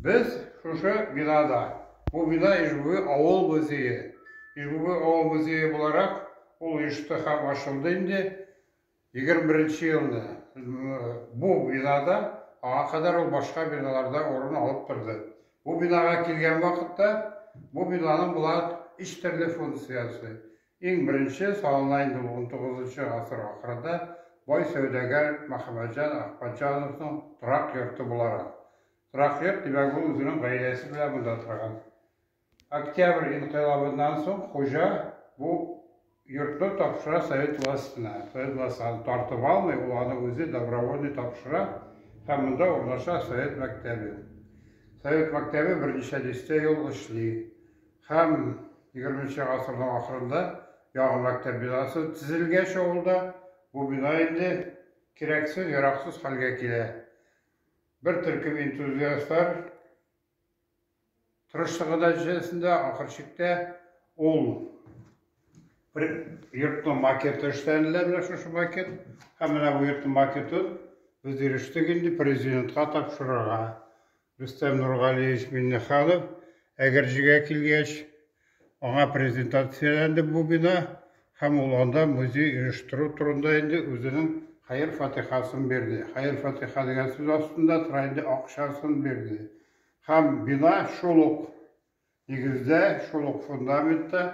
Без шушы бинада. Бу бина Ижбүге авыл музее. Ижбүге авыл музее буларак ул оешты һәм ачылды инде 21 елны. Бу бинада аңа кадәр ул башка биналарда урын алып торды. Бу бинага килгән вакытта бу бинаның була өч төрле функциясе. Иң беренче салына инде ул 19 гасыр ахырында бай сәүдәгәр Мөхәммәтҗан Әхмәтҗановның торак йорты буларак. Торак йорт, димәк, ул үзенең гаиләсе белән монда торган. Октябрь инкыйлабыннан соң хуҗа бу йортны тапшыра совет властена. Совет власте аны тартып алмый, ул аны үзе добровольный тапшыра һәм монда урнаша совет мәктәбе. Совет мәктәбе берничә дистә ел эшли. Һәм егерменче гасырның ахырында яңа мәктәп бинасы төзелгәч авылда, бу бина инде кирәксез, яраксыз хәлгә килә. Бер төркем энтузиастлар тырышлыгы нәтиҗәсендә ахыр чиктә ул бер йортның макеты эшләнелә, менә шушы макет. Һәм менә бу йортның макетын без ирештек инде президентка тапшырырга. Рөстәм Нургалиевич Миңнеханов Әгерҗегә килгәч, аңа презентацияләнде бу бина һәм ул анда музей оештыру турында инде үзенең хәер-фатихасын бирде. Хәер-фатиха дигән сүз астында тора инде акчасын бирде. Һәм бина шул ук Нигездә, шул ук фундаментта,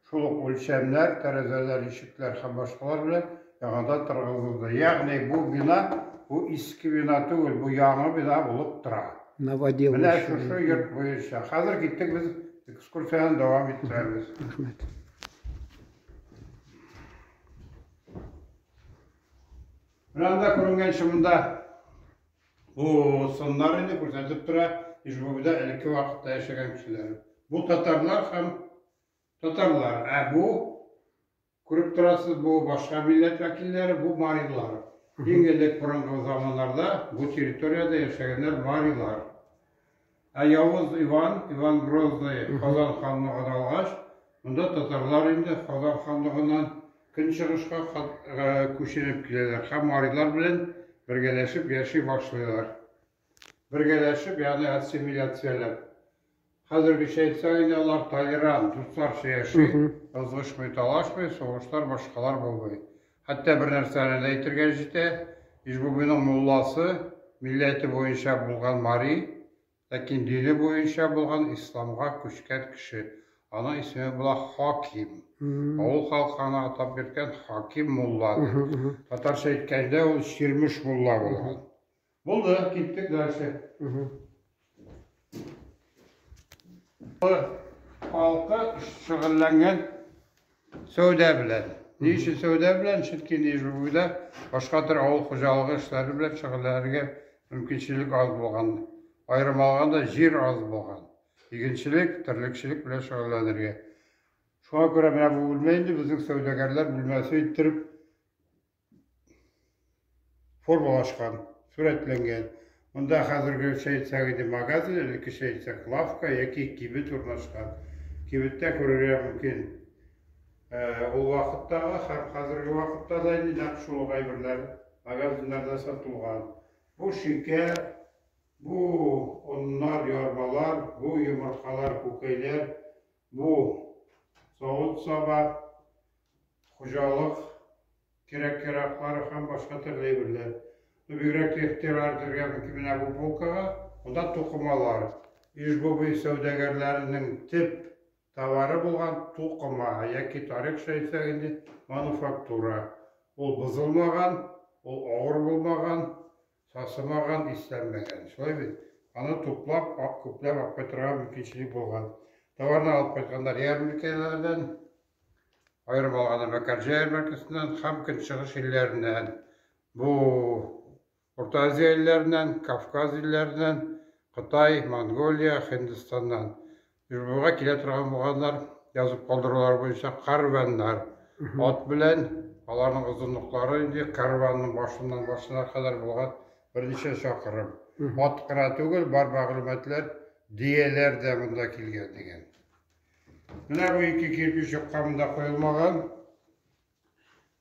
шул ук үлчәмнәр, тәрәзәләр, ишекләр һәм башкалар белән яңадан торгызылды. Ягъни бу бина, бу иске бина түгел, бу яңа бина булып тора. Новодел. Менә шушы йорт буенча. Хәзер киттек без экскурсияне дәвам иттерәбез. Рәхмәт. Менә анда күренгәнчә монда бу сыннар инде күрсәтеп тора, Ижбүгедә элекке вакытта яшәгән кешеләр. Бу татарлар һәм татарлар. Ә бу күреп торасыз, бу башка милләт вәкилләре, бу марилар. Иң элек борынгы заманнарда бу территориядә яшәгәннәр марилар. Ә Явыз Иван, Иван Грозный Казан ханлыгын алгач, монда татарлар инде Казан ханлыгыннан көнчыгышка күченеп киләләр һәм марилар белән бергәләшеп яши башлыйлар. Бергәләшеп, ягъни ассимиляцияләп. Хәзергечә әйтсәк инде алар толерант, дусларча яши, ызгышмый, талашмый, сугышлар, башкалар булмый. Хәтта бер нәрсәне дә әйтергә җитә, Ижбубиның мулласы милләте буенча булган мари, ләкин дине буенча булган исламга күчкән кеше. Аның исеме була Хаким. Авыл халкы аны атап йөрткән Хаким мулла дип. Татарча әйткәндә ул Чирмеш мулла булган. Булды, киттек дальше. Халкы шөгыльләнгән сәүдә белән. Ни өчен сәүдә белән? Чөнки Нижбуйда башка төр авыл хуҗалыгы эшләре белән шөгыльләнергә мөмкинчелек аз булган. Аерым алганда җир аз булган. Игенчелек, терлекчелек белән шөгыльләнергә. Шуңа күрә менә бу бүлмә инде безнең сәүдәгәрләр бүлмәсе иттереп формалашкан, сурәтләнгән. Монда хәзергечә әйтсәк инде магазин, элеккечә әйтсәк лавка яки кибет урнашкан. Кибеттә күрергә мөмкин ул вакыттагы һәм хәзерге вакытта да инде нәкъ шул ук әйберләр магазиннарда сатылган. Бу шикәр, бу оннар, ярмалар, бу йомыркалар, күкәйләр, бу савыт-саба, хуҗалык кирәк-яраклары һәм башка төрле әйберләр. Ну, бигрәк тә игътибар итәргә мөмкин менә бу полкага, монда тукымалар. Ижбубый сәүдәгәрләренең төп товары булган тукыма яки тарихча әйтсәк инде мануфактура. Ул бозылмаган, ул авыр булмаган, сасымаган, исләнмәгән. Шулай бит? Аны туплап, ак күпләп алып кайтырга мөмкинчелек булган. Товарны алып кайтканнар ярминкәләрдән, аерым алганда Мәкәрҗә ярминкәсеннән һәм Көнчыгыш илләреннән. Бу Урта Азия илләреннән, Кавказ илләреннән, Кытай, Монголия, Һиндстаннан. Ижбуга килә торган булганнар, язып калдырулар буенча карваннар. Ат белән, аларның озынлыклары инде карванның башыннан башына кадәр булган берничә чакрым. Ат кына түгел, бар мәгълүматлар дөяләр дә монда килгән дигән. Менә бу ике кирпич юкка монда куелмаган.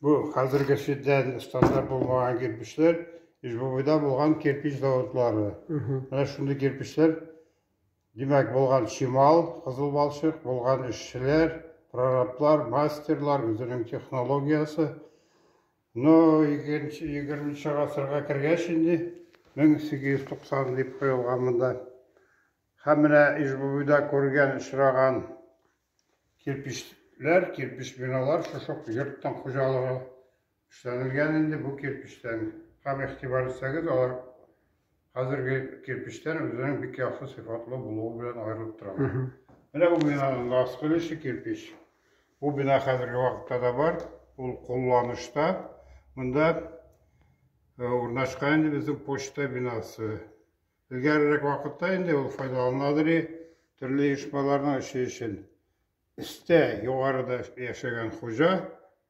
Бу хәзерге читтән стандарт булмаган кирпечләр, Ижбубыйда булган кирпич заводлары. Менә шундый кирпечләр. Димәк, булган чимал, кызыл балчык, булган эшчеләр, прораблар, мастерлар, үзенең технологиясе. Но 20 гасырга кергәч инде 1890 дип куелган монда. Һәм менә Ижбубуйда күргән, очраган кирпичләр, кирпич биналар шушы йорттың хуҗалыгы эшләнелгән инде бу кирпичтән. Һәм игътибар итсәгез, алар хәзерге кирпичтән үзенең бик яхшы сыйфатлы булуы белән аерылып торалар. Менә бу бинаның аскы өлеше кирпич. Бу бина хәзерге вакытта да бар, ул кулланышта. Монда урнашкан инде безнең почта бинасы. Элгәрерәк вакытта инде ул файдаланадыр төрле оешмаларның эше өчен. Өстә, югарыда яшәгән хуҗа,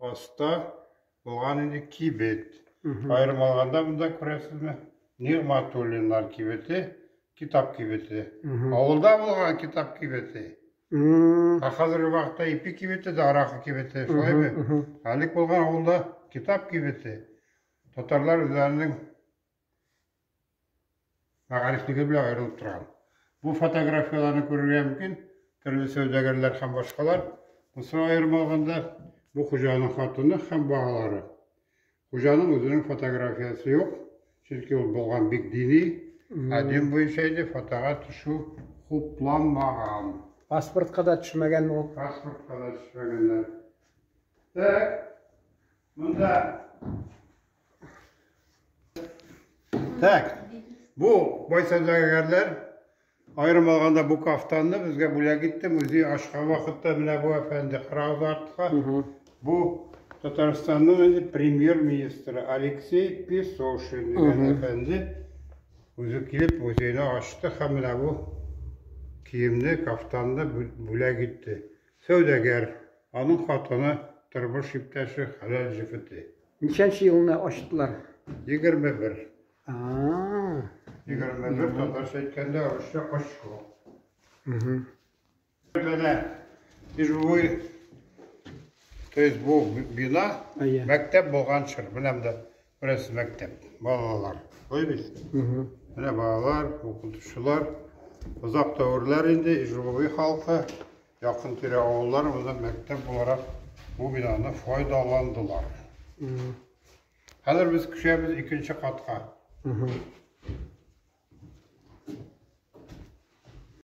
аста булган инде кибет. Аерым алганда монда күрәсезме? Нигъматуллиннар кибете, китап кибете. Авылда булган китап кибете. Ә хәзерге вакытта ипи кибете дә аракы кибете, шулаймы? Элек булган авылда китап кибете. Татарлар үзләренең мәгарифлеге белән аерылып торган. Бу фотографияләрне күрергә мөмкин, төрле сәүдәгәрләр һәм башкалар. Монысы аерым алганда, бу хуҗаның хатыны һәм балалары. Хуҗаның үзенең фотографиясе юк, чөнки ул булган бик дини, ә дин буенча инде фотога төшү хупланмаган. Паспортка да төшмәгән ул. Паспортка да төшмәгәннәр. Так, монда. Так, бу бай сәүдәгәрләр, аерым алганда бу кафтанны безгә бүләк итте музей ачкан вакытта менә бу әфәнде Крауз артка. Бу Татарстанның инде премьер-министры Алексей Песошин дигән әфәнде үзе килеп музейны ачты һәм менә бу киемне, кафтанны бүләк итте. Сәүдәгәр, аның хатыны, тормыш иптәше, хәләл җефете. Ничәнче елны ачтылар? 21. 21 татарча әйткәндә, русча очко. Менә Ижевой, то есть бу бина мәктәп булган чор. Менә монда күрәсез мәктәп, балалар. Шулай бит? Менә балалар, укытучылар. Озак дәверләр инде Ижевой халкы, якын тирә авыллар монда мәктәп буларак бу бинаны файдаландылар. Хәзер без күчәбез икенче катка.